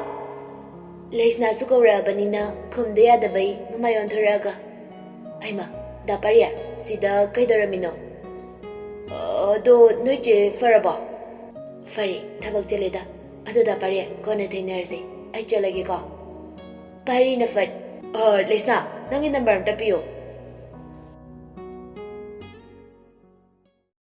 ꯂꯩꯁꯅꯥꯁꯨ ꯀꯧꯔꯛꯑꯕꯅꯤꯅ ꯈꯨꯝꯗ ꯌꯥꯗꯕꯩ ꯃꯃꯥꯏ ꯑꯣꯟꯊꯣꯔꯛꯑꯒ, "ꯍꯩꯃꯥ, ꯗꯥ ꯄꯥꯔꯤ, ꯁꯤꯗ ꯀꯩꯗꯧꯔꯝꯃꯤꯅꯣ?" "ꯑꯗꯣ ꯅꯣꯏ ꯆꯦ ꯐꯔꯕꯣ?" "ꯐꯔꯦ, ꯊꯕꯛ ꯆꯠꯂꯦꯗ꯫ ꯑꯗꯣ ꯗꯥ ꯄꯥꯔꯤ, ꯀꯣꯟꯅ ꯊꯦꯡꯅꯔꯁꯦ, ꯑꯩ ꯆꯠꯂꯒꯦꯀꯣ꯫" ꯄꯥꯔꯤꯅ ꯐꯠ, "ꯑ, ꯂꯩꯁꯅꯥ, ꯅꯪꯒꯤ ꯅꯝꯕꯔ ꯑꯝꯇ ꯄꯤꯌꯣ,